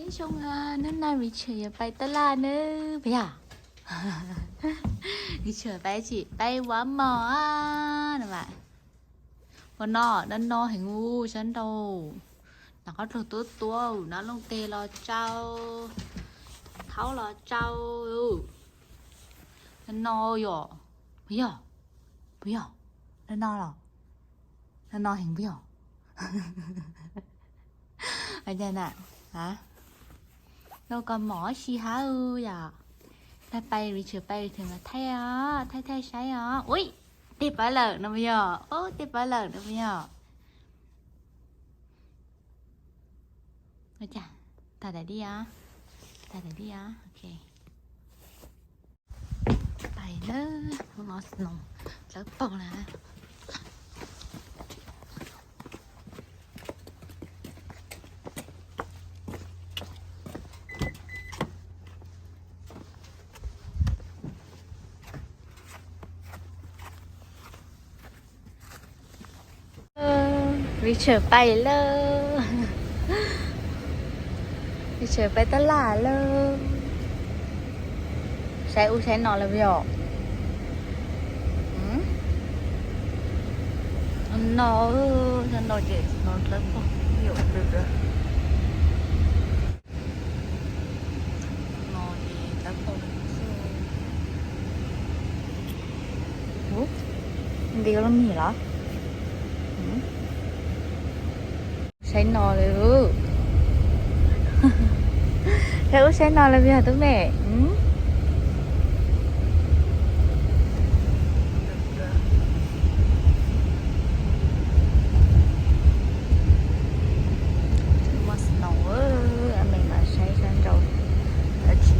Xyoo, hnub no Richard yuav pais taj laj nawb, puas yog? Richard pais tsis pais ua mov no mas. Ua no, no no heev ua sab nraud. Nov qab dluag tuab tuab, nov looj teg los tsau, thaub los tsau. No no yom, puas yog? Puas yog? No no los? No no heev puas yog? Ua cas na? Lauj, koj mov si hab yom. Tag pais Richard pais Richard mas thaij os, thaij thaij saib os. Ui, tej pawv lawm no puas yog? Ub, tej pawv lawm no puas yog? Ua cas, tag daim di os, tag daim di os, ok. Pais na, hnub no snow dawb paug na. Richard pais lawm. Richard pais taj laj lawm. Saib ub saib no lawm puas yog? No, no ces no dawb paug, yuav lwm. No ces dawb paug xwb. Ub, nti lub mis los? Saib no lawm. Saib ub saib no lawm puas yog tub me? Muaj snow, a me mas saib sab nraud dab tsi.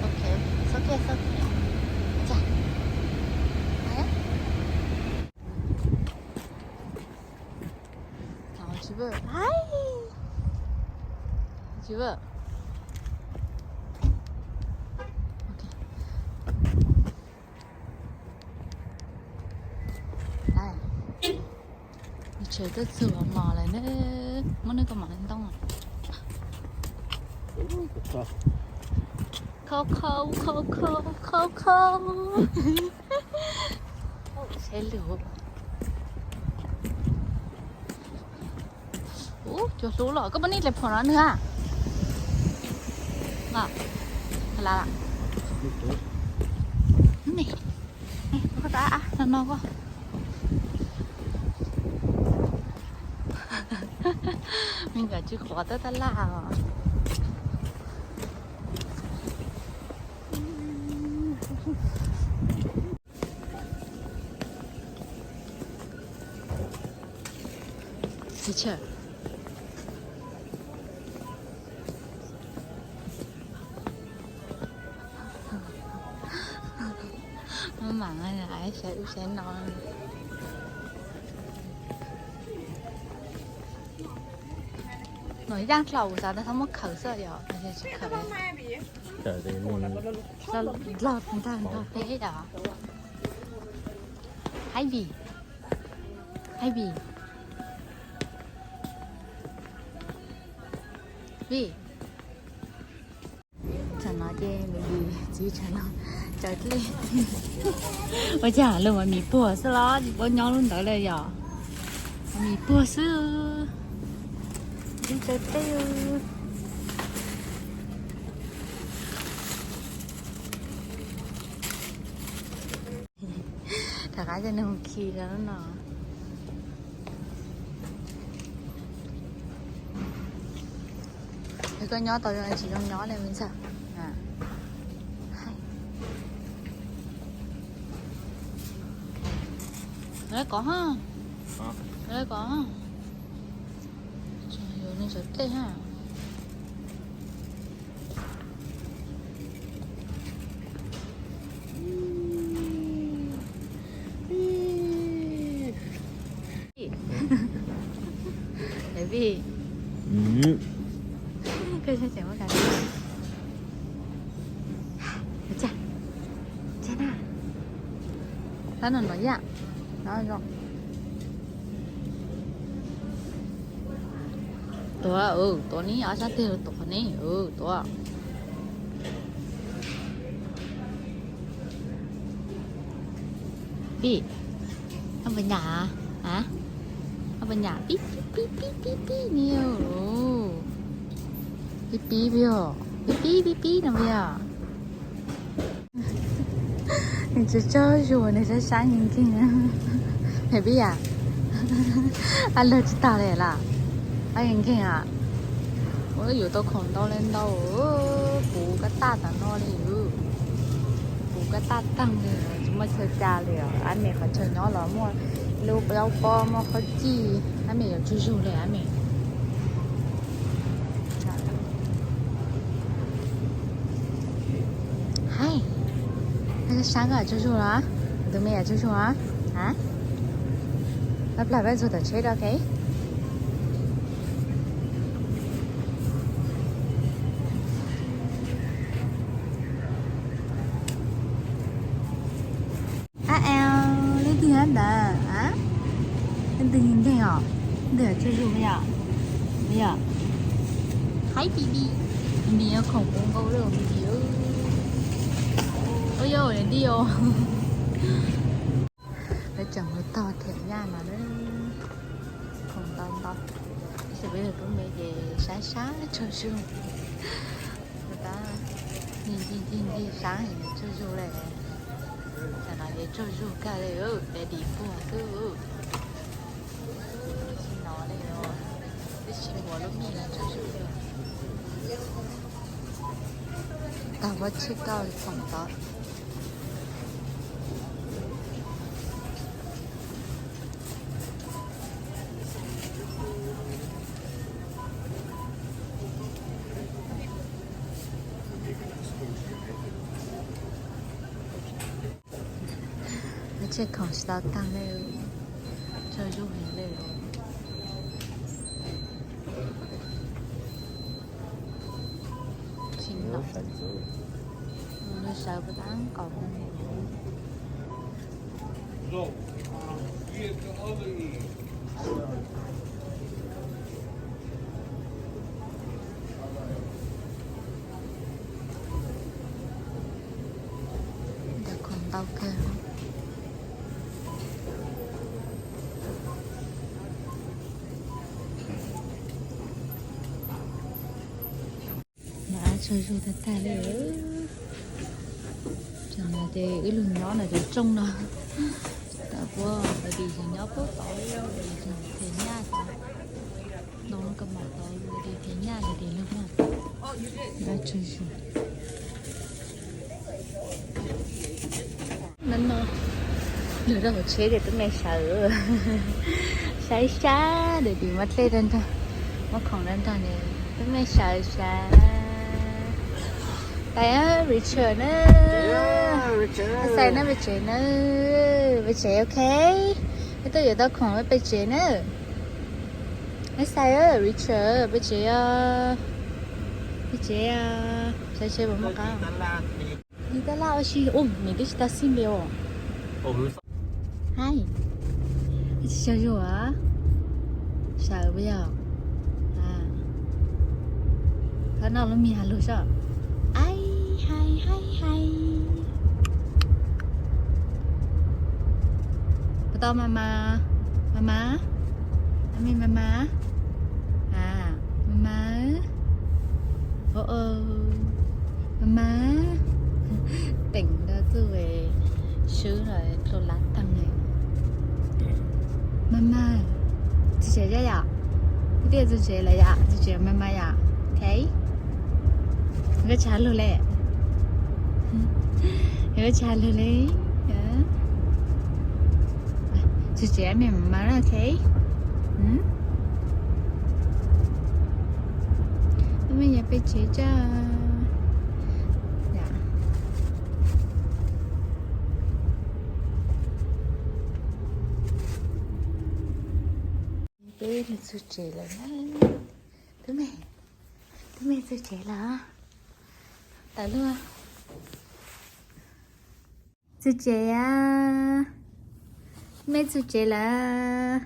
Ok, ok, ok. Ua cas? Tsis vwm, tsis vwm. Ok. Nws tsev tuaj txug mos lawm na, muab nej tus mos ntoo. Khau khau khau khau khau khau. Saib lwm. Ub, cua hlub los koj puas nij dlej phom no nws a? Los, los, koj tab no no koj. Me nyuam tsis qhuav tawb tab laj os. Teacher. Maj mam saib ub saib no. Nws yaaj dlhau xav tas txhob muab khawm xwb yom, tsis khawm. Dlhau ntag nrog peb yom. Haib vim, haib vim, vim. Tsam no ces nws txiv tsam no tsaws dlej. Ua cas luag mas mis puag xwb los tsis paub nyob lub ntawd lawm yom. Mis puag xwb. Tsaws dlej. Rov qab coj nws mus khi rau lub no. Es koj nyob tau zoo tsis zoo nyob li me ntxhais. Lawv kov ha. Lawv kov ha. Yuav nws tsaws dlej ha. Baby. Koj tseem muaj kav. Ua cas? Ua cas na? Sab no no yam. Tuav, tuav ne, ob sab tig tuav ne, tuav. Pib, koj puas nyam? Koj puas nyam? Pib pib pib pib pib ni. Pib pib pib, pib pib pib pib no yog. Nws tsis tsaug zug, nws sab sab nkeeg nkeeg. Peb yam, ab lawg tsis tag li las, ab nkeeg nkeeg as. Ua yuav tau khoom ntau li ntau, puv kab taj tas no li, puv kab taj tag li, tsis muaj chaw ca li. Ab me qhov chaw nyob los muaj lub zaub pob, muaj qhob cij, ab me yuav tsaug zug li ab me. Hais, koj sab koj tsaug zug los? Tus me yam tsaug zug a? Pab plag peb txug tom tsheb rau, ok. Ab, lub twg ntawd? Lub twg nkeeg os? Twg tsaug zug yom? Yog. Hi baby. Baby, khoom puv nkaus li baby. Ua yog baby os. Lawv tseem mus tog them nyaj no, khoom ntau ntau. Tab sis peb tub me ces sab sab tsaug zug. Ncig ncig ncig sab heev, tsaug zug li. Tam no ces tsaug zug kawg li, daddy puag xwb. Tsis hnov li, twb tsis muaj lub mij los tsaug zug li. Tag pob tshiab kauj li khoom tod. Lawv tseg khoom tsis tau tag li, tsaug zug heev li. Tsis hnov, sawv puas tab nkaus. Ntawm khoom ntau kawg. Mas tsaug zug tag tag li. Tam no ces wb lug nyob ntawm cov rooj no. Tam puab daddy tseem nyob puag tod, daddy tseem them nyaj tod. No koj mam tod, daddy them nyaj, daddy lug no. Tsaug zug. No no, lug rau hauv tsheb ces tub me sawv, saib sab, daddy muab dlej rau nrag, muab khoom rau nrag ne, tub me sawv sab. Pais Richard na, xais na peb tsev na, peb tsev ok, peb tuaj yuav tau khoom peb tsev na. Xais Richard, peb tsev os, peb tsev os, saib seb puas muaj qab. Yig tab laj ua si, ub, nws twb tsis tau xij npe os. Hais, tsis tsaug zug, sawv puas yog? Qhov no lub me has lug soj. Ai, hais, hais, hais. Puas tau mas mas, mas mas, a me mas mas, a mas mas, o o, mas mas, teem rau txuj swb los dlua lav tag ne. Mas mas, txiv tsev yog, txiv tsev lawm yom, txiv tsev mas mas yom, ok. Koj tsis has lug li, koj tsis has lug li. Txiv tsev me mas mas, ok. Tub me yog peb tsev tsa. Peb lug txug tsev lawm na. Tub me, tub me txug tsev lawm. Tawm lug. Txug tsev a. Mej txug tsev lawm.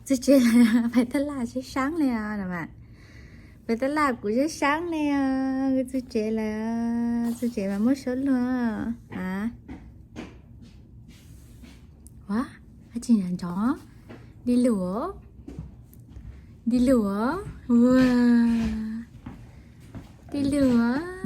Txug tsev lawm, pais taj laj sab saab le os. Pais taj laj kuv sab saab le os. Txug tsev lawm, txug tsev mas muab suab luag a. Ua, dlaab tsi nrov nrov? Dlej lug, dlej lug, ua, dlej lug.